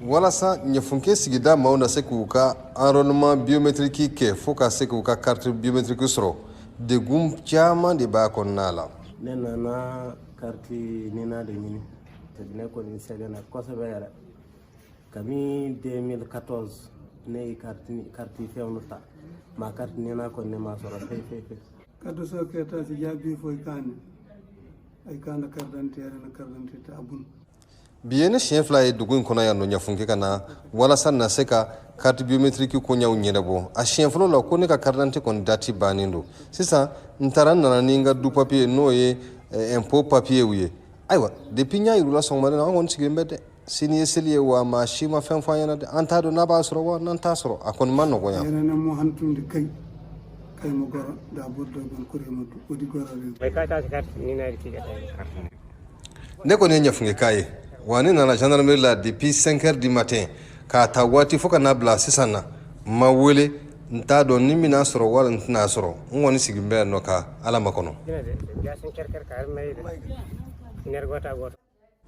Walasa Ɲɛfunke sigida maaw na se k'u ka enrôlement biométrique kɛ fo ka se k'u ka carte biométrique sɔrɔ, degun caman de b'a kɔnɔna la. Ne nana carte NINA de ɲini. Ne kɔni sɛgɛnna kosɛbɛ yɛrɛ. Kabini 2014 ne ye carte fɛnw ta, ma carte NINA kɔni ne ma sɔrɔ fewu fewu fewu. Kaddo so keta si jaabi fo e kane ay kana carte d'identité yɛrɛ na carte d'identité a bun. Bi ye ne siɲɛ fila ye dugu in kɔnɔ yan nɔ Ɲafunke ka na walasa na se ka carte biométrique koɲaw ɲɛnabɔ. A siɲɛ fɔlɔ la, ko ne ka carte d'identité kɔni date bannen don. Sisan n taara, n nana ni n ka du papier, n'o ye impôt papier ye. Ayiwa, depuis n y'a yir'u la sɔgɔmada in na, an kɔni sigilen bɛ dɛ. Sini ye seli ye wa, maa si ma fɛn fɔ an ɲɛna dɛ. An t'a dɔn n'a b'a sɔrɔ wa n'an t'a sɔrɔ. A kɔni ma nɔgɔn yan. Yenene mo hantunde kay kay mo goro da boddo gon koremo odi gorore. Ne kɔni ye Ɲafunke k'a ye wa, ne nana gendarmerie la depuis 5 heures du matin k'a ta waati fo ka n'a bila sisan na, n ma wele. N t'a dɔn ni n bɛna sɔrɔ wala n tɛna sɔrɔ. N kɔni sigilen bɛ yan nɔ ka Ala makɔnɔ.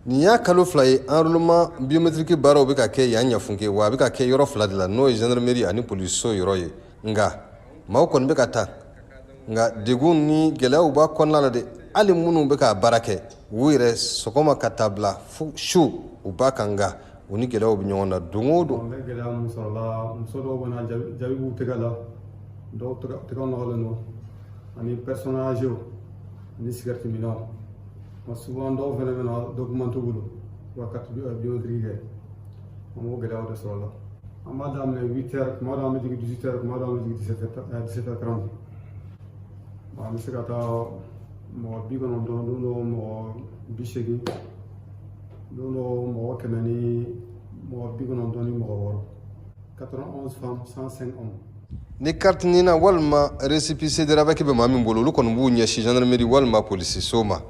Nin y'a kalo 2 ye enrôlement biométrique baaraw bɛ ka kɛ yan Ɲafunke wa, a bɛ ka kɛ yɔrɔ fila de la, n'o ye gendarmerie ani polisiso yɔrɔ ye. Nka maaw kɔni bɛ ka taa, nka degun ni gɛlɛyaw b'a kɔnɔna la dɛ. Hali minnu bɛ ka baara kɛ u yɛrɛ sɔgɔma ka taa bila fo su, u b'a kan, nka u ni gɛlɛyaw bɛ ɲɔgɔn na don o don. N bɛ gɛlɛya mun sɔrɔ la, muso dɔw bɛ na, jaabi b'u tɛgɛ la, dɔw tɛgɛ nɔgɔlen don, ani personnes âgées ani sigɛriti minnaw. Souvent dɔw fɛnɛ bɛ na, document t'u bolo u ka carte biométrique kɛ. An b'o gɛlɛyaw de sɔrɔ la. An b'a daminɛ 8 heures, kuma dɔw an bɛ jigin 18 heures, kuma dɔw an bɛ jigin 17 heures 30. An bɛ se ka taa mɔgɔ 90, don dɔw mɔgɔ 80, don dɔw mɔgɔ kɛmɛ ni mɔgɔ 96, 91 femmes, 105 hommes. Ni carte NINA walima récépissé de RAVEC bɛ maa min bolo, olu kɔni b'u ɲɛsin gendarmerie walima polisiso ma.